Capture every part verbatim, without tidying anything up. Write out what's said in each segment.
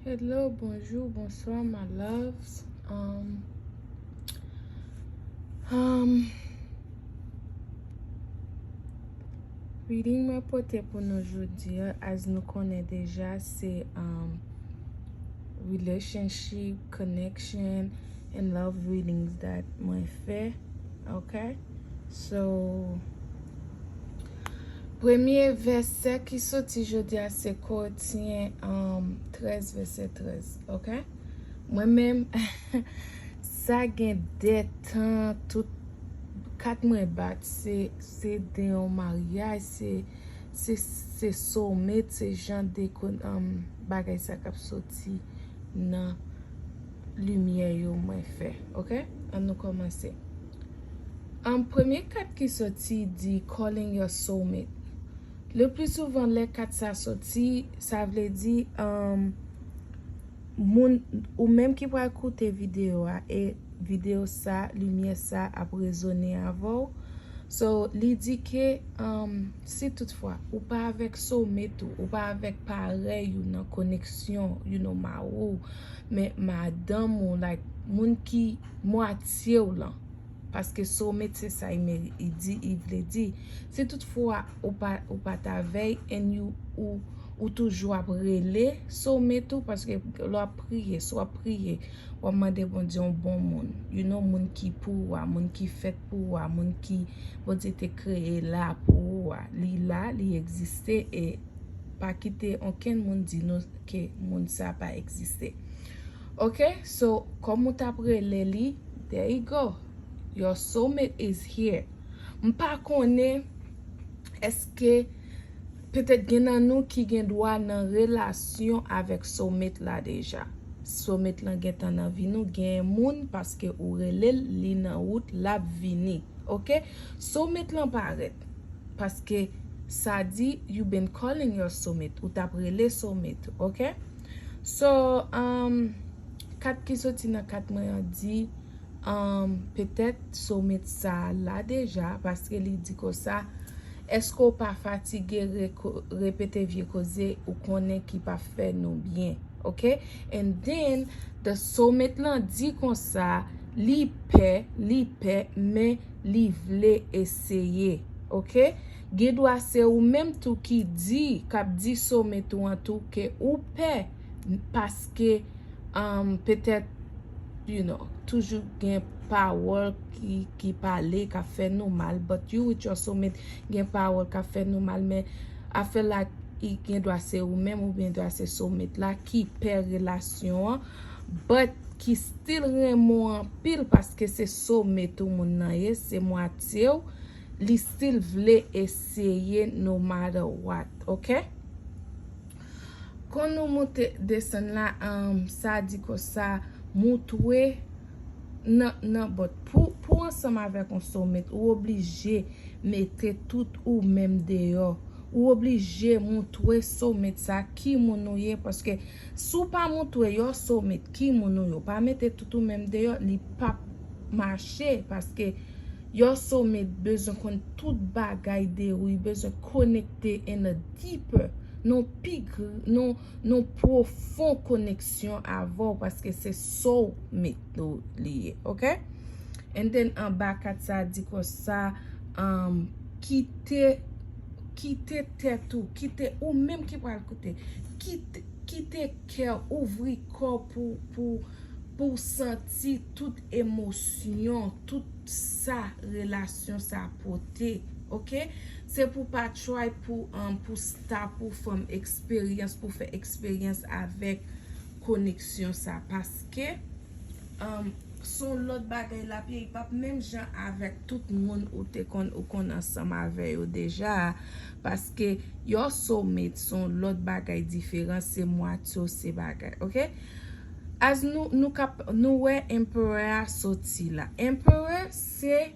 Hello, bonjou, bonswa, my loves. Um, um, reading mwen pote pou nou jodi a, as nou konnen deja, se um, relationship, connection, and love readings that mwen fè. Ok? So, premye vèsè ki soti jodi a se Korentyen um, trèz, vèsè trèz, ok? Mwen menm, sa gen de tan, tout kat mwen bat, se, se de yon maryaj, se, se, se soulmate, se jan de kon, um, bagay sa k ap soti nan limyè yo mwen fè, ok? An nou kòmanse. An premye kat ki soti di calling your soulmate. Le pli souvan lè kat sa soti, sa vle di um, moun ou menm ki pral koute videyo a e videyo sa, limyè sa ap rezone avè w. So, li di ke um, si toutfwa ou pa avèk soulmate ou, ou pa avèk parèy ou nan koneksyon, you know, mari w, men madanm ou, like, moun ki mwatye w lan. Paske soulmate se sa i meri, i di, i vle di. Si toutfwa ou pa, ou pa t avè y, and you, ou, ou toujou ap rele soulmate ou, paske lè w ap priye, si w ap priye, w ap mande Bondye yon bon moun. You know, moun ki pou ou a, moun ki fèt pou ou a, moun ki Bondye te kreye la pou ou a. Li la, li egziste, e pa kite okenn moun di nou ke moun sa pa egziste. Ok, so, kòm ou t ap rele li, there you go. Your soulmate is here. M pa konnen èske petèt gen nan nou ki gen dwa nan relasyon avèk soulmate la deja. Soulmate lan gentan nan vi nou, gen moun paske ou rele l, li nan wout, l ap vini. Ok? Soulmate lan parèt. Paske sa di, you been calling your soulmate. Ou t ap rele soulmate, ok? So, um, kat ki soti nan kat mwen an di, um, petèt soulmate sa la deja, paske li di konsa, èske w pa fatige reko- repete vye koze ou konnen ki pa fè nou byen? Ok? And then, the soulmate lan di konsa, li pè, li pè, men li vle eseye. Ok? Gen dwa se ou menm tou ki di, k ap di soulmate ou an tou ke ou pè, paske um, petèt, you know, toujou gen pawòl ki, ki pale, k ap fè nou mal, but you with your soulmate, gen pawòl k ap fè nou mal, men afè la, i gen dwa se ou menm oubyen dwa se soulmate la ki pè relasyon an, but ki still renmen w anpil paske se soulmate ou moun nan ye, se mwatye w, li still vle eseye no matter what, ok? Kon nou moute desann la, um, sa di konsa, moutwe nan, nan, but pou, pou ansanm avèk yon soulmate, ou oblije mete tout ou menm deyò. Ou oblije moutwe soulmate sa ki moun ou ye, paske si w pa moutwe your soulmate ki moun ou ye, w pa mete tout ou menm deyò, li p ap mache, paske your soulmate bezwen konn tout bagay de ou, li bezwen konekte in a deeper, non pi gr- non, non pwofon koneksyon avè w, paske se soulmate ou li ye, ok? And then anba kat sa di konsa, um, kite, kite tèt ou, kite ou menm ki pral koute, kite, kite kè w, ouvri kò w pou, pou, pou w santi tout emosyon, tout sa relasyon sa pote, ok? Se pou pa try pou, um, pou stop ou from eksperyans, pou fè eksperyans avèk koneksyon sa, paske um, se yon lòt bagay l ap ye, li p ap menm jan avèk tout moun ou te konn, ou konn ansanm avè yo deja a, paske your soulmate se yon lòt bagay diferan, se mwatye w, se bagay, ok? As nou, nou kap, nou wè Emperor a soti la. Emperor se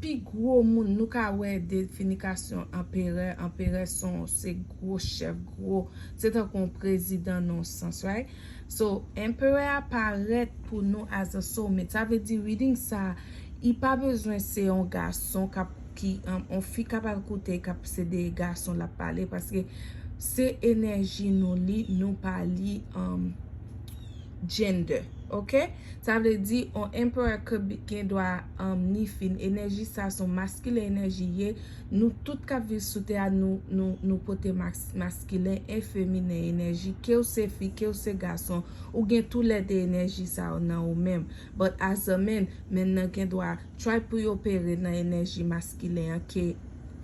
pi gwo moun, nou ka wè definikasyon anperè. Anperè se yon, se gwo chèf, gwo, se tankou yon prezidan nan yon sans, right? So, Emperor a parèt pou nou as a soulmate. Sa vle di reading sa, i pa bezwen se yon gason k ap, ki, um, yon fi k ap al koute, k ap se de gason l ap pale, paske Se enèji nou li, nou pa li um, gender, ok? Sa vle di on emperor could be, gen dwa um, ni fin enèji sa, se yon maskilen enèji ye. Nou tout k ap viv sou tè a, nou, nou, nou pote mas, maskilen e feminen enèji. Ke w se fi, ke w se gason, ou gen toulède enèji sa yo nan ou menm. But as a man, men nan gen dwa try pou y opere nan enèji maskilen an ke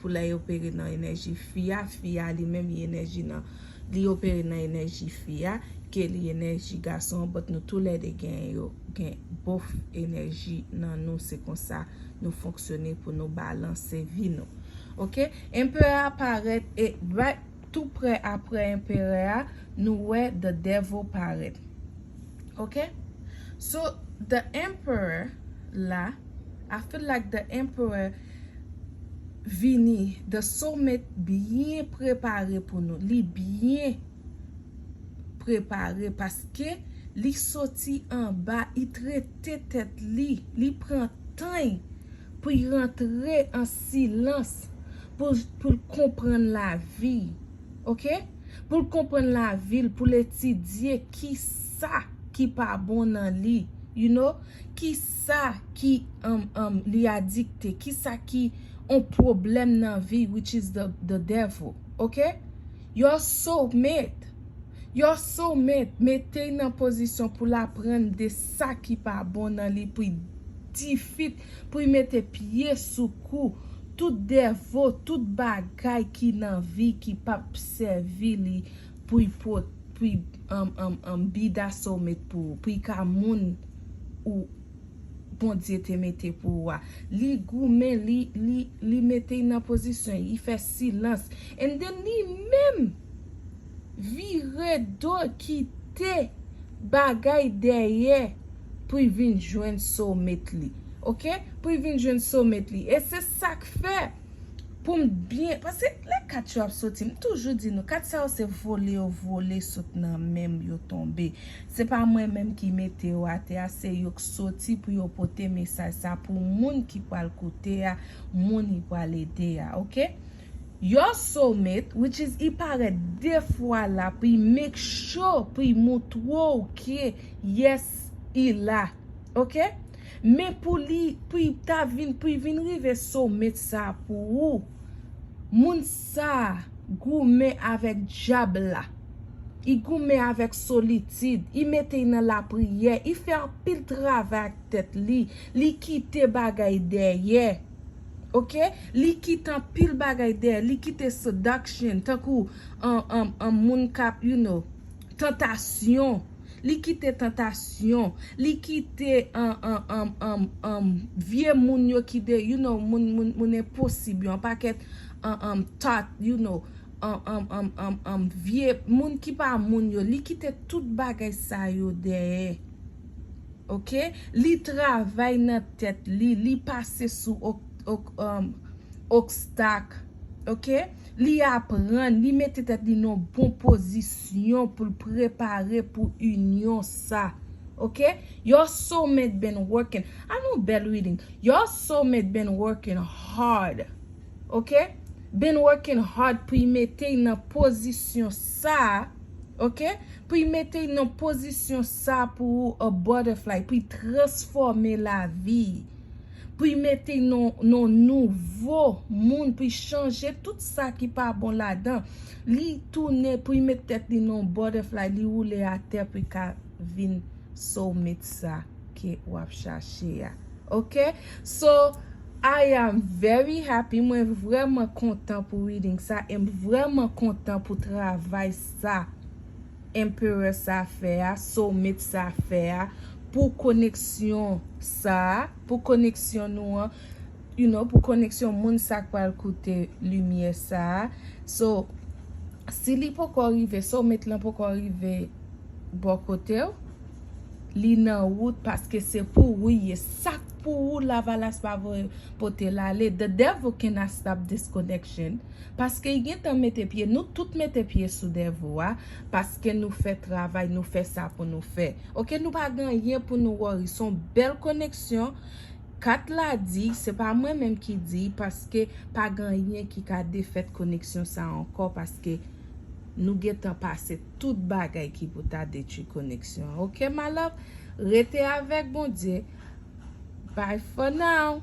pou lè y opere nan enèji fi a, fi a li menm li enèji nan li opere nan enèji fi a ke li enèji gason an, but nou toulède gen yo gen both enèji nan nou, se konsa nou fonksyone pou nou balanse vi nou. Ok, emperor a parèt e right tou prè aprè emperor a, nou wè the devil parèt. Ok, so the emperor la, I feel like the emperor vini, the soulmate byen prepare pou nou, li byen prepare paske li soti anba, li trete tèt li, li pran tan pou l rantre an silans, pou, pou l konprann lavi, ok? Pou l konprann lavi l, pou l etidye kisa ki pa bon nan li, you know? Kisa ki um, um, li adikte, kisa ki on pwoblèm nan vi, which is the, the devil, ok? Your soulmate, your soulmate mete l nan pozisyon pou l aprann de sa ki pa bon nan li, pou l defeat, pou l mete pye sou kou tout devil, tout bagay ki nan vi ki p ap sèvi li pou l pot, pou l um, um, um, be that soulmate pou ou, pou l ka moun ou Bondye te mete pou ou a. Li goumen, li, li, li mete l nan pozisyon, li fè silans. And then li menm vire do kite bagay dèyè pou l vin jwenn soulmate li. Ok? Pou l vin jwenn soulmate li. E se sa k fè pou m byen, paske lè kat yo ap soti, m toujou di nou, kat sa yo se vole yo vole sot nan men m yo tonbe. Se pa mwen menm ki mete yo atè a, se yo k soti pou yo pote mesaj sa pou moun ki pral koute a, moun ki pral ede a, ok? Your soulmate, which is, li parèt de fwa la pou li make sure, pou li moutre w ke yes, li la, ok? Men pou li, pou li ta vin, pou li vin rive soulmate sa pou ou, moun sa goumen avèk dyab la. Li goumen avèk solitid. Li mete l nan lapriyè. Li fè anpil travay ak tèt li. Li kite bagay dèyè. Ok? Li kite anpil bagay dèyè. Li kite seduction, tankou an, an, an moun k ap, you know, tantasyon. Li kite tantasyon. Li kite an, an, an, an, an, vye moun yo ki de, you know, moun, moun, moun enposib yo. An pakèt an, an, thought, you know, an, an, an, an, an, vye moun ki pa moun yo. Li kite tout bagay sa yo dèyè. Ok? Li travay nan tèt li. Li pase sou ok, ok, um, obstak. Ok? Li aprann, li mete tèt li nan bon pozisyon pou l prepare pou inyon sa. Ok? Your soulmate been working. An nou bèl reading. Your soulmate been working hard. Ok? Been working hard pou l mete l nan pozisyon sa. Ok? Pou l mete l nan pozisyon sa pou a butterfly, pou l transfòme lavi. Pou l mete l nan, nan nouvo moun, pou l chanje tout sa ki pa bon ladan. Li tounen, pou l mete tèt li nan butterfly, li woule atè pou l ka vin soulmate sa ke w ap chache a. Ok? So, I am very happy. Mwen vrèman kontan pou reading sa. E m vrèman kontan pou travay sa Emperor sa fè a, soulmate sa fè a, pou koneksyon sa, pou koneksyon nou an, you know, pou koneksyon moun sa k pral koute limyè sa. So, si li poko rive, soulmate lan poko rive bò kote w, li nan wout paske se pou ou ye. Sa k pou ou, Lavalas pa voye pote l ale. The devil cannot stop this connection. Paske l gentan mete pye, nou tout mete pye sou devil a, paske nou fè travay, nou fè sa pou nou fè. Ok, nou pa gen anyen pou nou worry. Se yon bèl koneksyon. Kat la di, se pa mwen menm ki di, paske pa gen anyen ki ka defèt koneksyon sa ankò, paske Nou gentan pase tout bagay ki pou ta detwi koneksyon an. Ok, my love? Rete avèk Bondye. Bye for now.